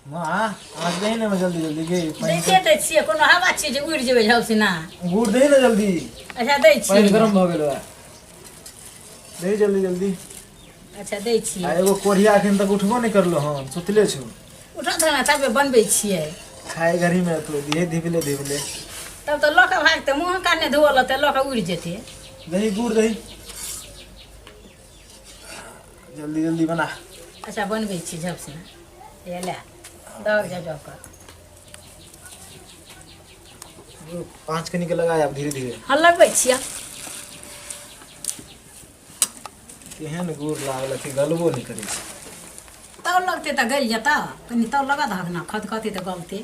माँ आज दही ने जल्दी जल्दी गे पानि। दैते तऽ छियै, कोनो हवा छियै जे उड़ि जेबै झब सिना। गुड़ दही ने जल्दी। अच्छा, दै पानि छियै। गरम भऽ गेल बा, दही जल्दी जल्दी। अच्छा, दै आ छियै। एगो कोढ़िया एखन तक उठबो नहि करलो हन, सुतले छौ। उठत ने तबे बनबै छियै। खाय घड़ी में तो दिहे धिपले धिपले। तब तऽ लऽ कऽ भागतै, मुँह कान नहि धोअल रहतै, लऽ कऽ उड़ि जेतै। दही, गुड़ दही, जल्दी जल्दी बना। अच्छा, बनबै छी झब सिना। हे ले, दहक झब झब कऽ। पाँच कनिके लगाय आब धीरे धीरे। हँ, लगबै छियै। केहन गुड़ लागल कि गलबो नहि करै छै। तब लगतै तऽ गलि जेतऽ, कनि तब लगा दहक ने, खदखते तऽ गलतै।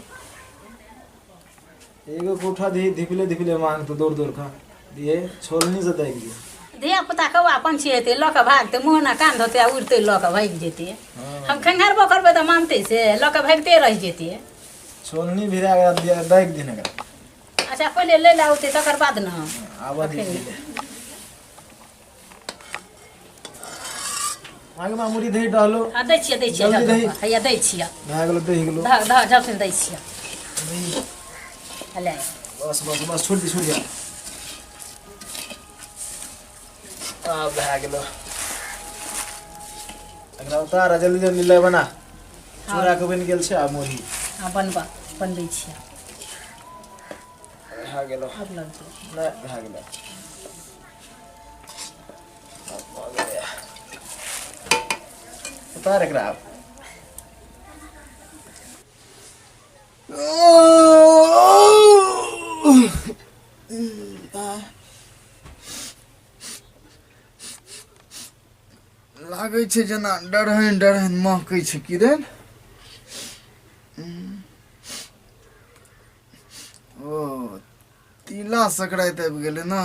एगो कोठा दी धिपले धिपले मांग तो दौड़ दौड़ कऽ दिए छोलनी से दागि दिए। धिया पुता कौआ पंछी हेतै, लऽ कऽ भागतै, मुँह ना कान धोतै आ उड़तै, लऽ कऽ भागि जेतै। हम खेंघारबो करबै तऽ मानतै से? लऽ कऽ भागिते रहि जेतै। छोलनी भिरा कऽ दिया दागि दिन एकरा। अच्छा, पहिले लै लए औतै तकर बाद ने। आबऽ दी पहिले। आगे माँ, मुड़ी दही डहलो। हँ, दै छियै, दै छियै। जल्दी दही। हैया, दै छियै। भए गेलो, दही गेलो। धऽ धऽ, झपसिन दै छियै। ले। बस बस बस, छोड़ दी, छोड़ दिया। आब भए गेलो, एकरा उतार आ जल्दी जल्दी ले बना। चूड़ा के बनि गेल छै, आब मुरही। हँ, बनबऽ, बनबै छियै। भए गेलो। आब लगतै? नहि, भए गेलो, आब भऽ गेलै। उतार एकरा आब। लागै छै जेना डरहन डरहन महकै छै किदन। ओ तिला संक्रान्ति आबि गेलै ने,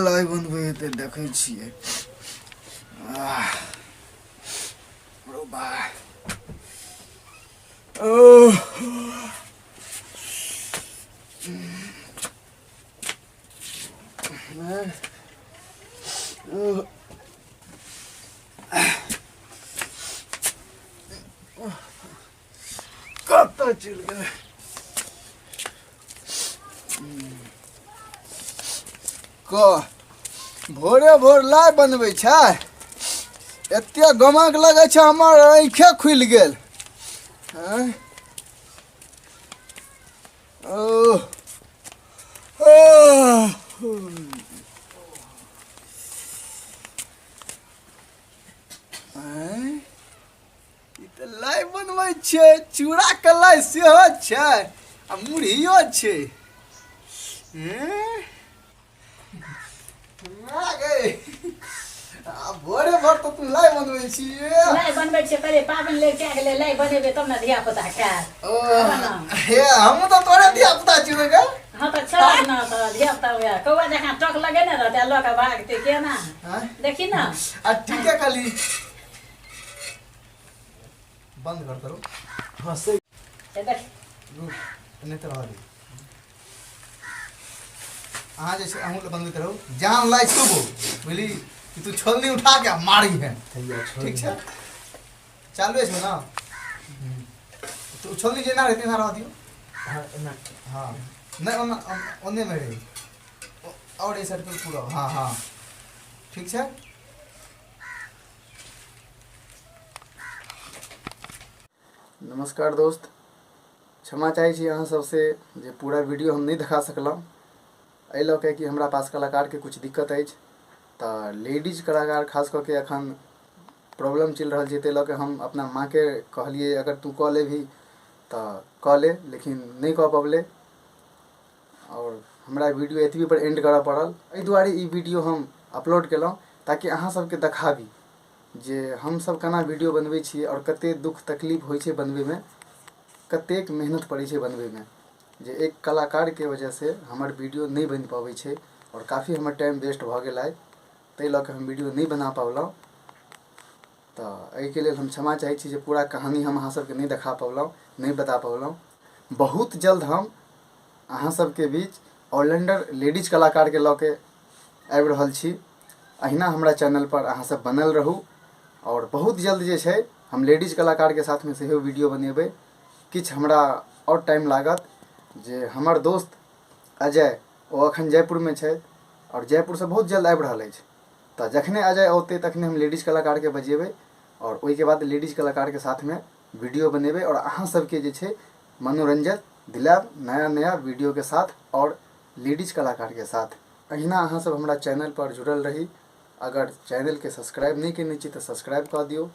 लाइ बनबै हेतै, देखै छियै। आह, रौ बा, ओ कतऽ चलि गेलै? कह, भोरे भोर लाइ बनबै छै, एते गमक लगै छै, हमर आँखे खुलि गेल। आँय? ओ ओ आँय? ई तऽ लाइ बनबै छै, चूड़ाके लाइ सेहो छै आ मुरहियो छै। हँ? आ गै, आ भोरे भोर तऽ तू लाइ बनबै छी। लाइ बनबै छियै, पहिले पाबनि लग कए गेलै, लाइ बनेबै तब ने धिया पुता खायत। ओ हे, हमहूँ तऽ तोरे धिया पुता छी ने गे। हँ, तऽ छल ने तऽ धिया पुता वएह कौआ जकाँ टक लगेने रहतै आ लऽ कऽ भागतै केना? आँय? देखी ने। आ ठीके कहली, बंद कर करू। हँ, से से देख। रुक, नहि तऽ रहऽ दे। अहाँ जे छै, अहूँ बनबैत रहू, जान लाइ छूबो बुझली कि तू छोलनी उठा के आ मारी है। हैया छोड़। ठीक छै, चालू छै ने? तो छोलनी जेना रहै तेना रह दियौ। हाँ, एना। हाँ, नहि, ओना ओन्नेमे रहै आओर एहि साइड पर पूरा। हाँ हाँ, ठीक छै। नमस्कार दोस्त, क्षमा चाहै छी अहाँ सबसे जे पूरा वीडियो हम नहि देखा सकलहुँ, एहि लऽ के कि हमरा पास कलाकारके किछु दिक्कत अछि। तऽ लेडीज कलाकार खास कऽ के एखन प्रॉब्लम चलि रहल छै, ताहि लऽ के हम अपना माँके कहलियै, अगर तू कऽ लेबही तऽ कऽ ले, लेकिन नहि कऽ पबलै आओर हमरा वीडियो एतबी पर एंड करऽ पड़ल। एहि दुआरे ई वीडियो हम अपलोड केलहुँ ताकि अहाँ सबके देखाबी जे हमसब केना वीडियो बनबै छियै आओर कते दुःख तकलीफ होइ छै बनबैमे, कतेक मेहनत पड़ै छै बनबैमे, जे एक कलाकारके वजहसँ हमर वीडियो नहि बनि पबै छै आओर काफी हमर टाइम वेस्ट भऽ गेल आइ, ताहि लऽ कऽ हम वीडियो नहि बना पौलहुँ। तऽ एहिके लेल हम क्षमा चाहै छी जे पूरा कहानी हम अहाँ सबके नहि देखा पौलहुँ, नहि बता पौलहुँ। बहुत जल्द हम अहाँ सबके बीच ऑलराउंडर लेडीज कलाकारके लऽ के आबि रहल छी। अहिना हमरा चैनलपर अहाँ सब बनल रहू आओर बहुत जल्द जे छै हम लेडीज कलाकारके साथमे सेहो वीडियो बनेबै। किछु हमरा आओर टाइम लागत। जे हमर दोस्त अजय ओ अखन जयपुरमे छथि आओर जयपुरसँ बहुत जल्द आबि रहल अछि। तऽ जखने अजय औतै तखने हम लेडीज कलाकारके बजेबै आओर ओहिके बाद लेडीज कलाकारके साथमे वीडियो बनेबै आओर अहाँ सबके जे छै मनोरंजन दिलायब नया नया वीडियोके साथ आओर लेडीज कलाकारके साथ। अहिना अहाँ सब हमरा चैनल पर जुड़ल रही। अगर चैनलके सब्सक्राइब नहि केने छी तऽ सब्सक्राइब कऽ दियौ,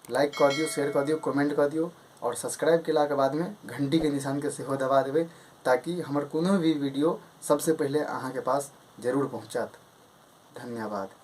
लाइक कऽ दियौ, शेयर कऽ दियौ, कमेंट कऽ दियौ आओर सब्सक्राइब केलाके बादमे घंटीके निशानके सेहो दबा देबै ताकि हमर कोनो भी वीडियो सबसँ पहिले अहाँके पास जरूर पहुँचत। धन्यवाद।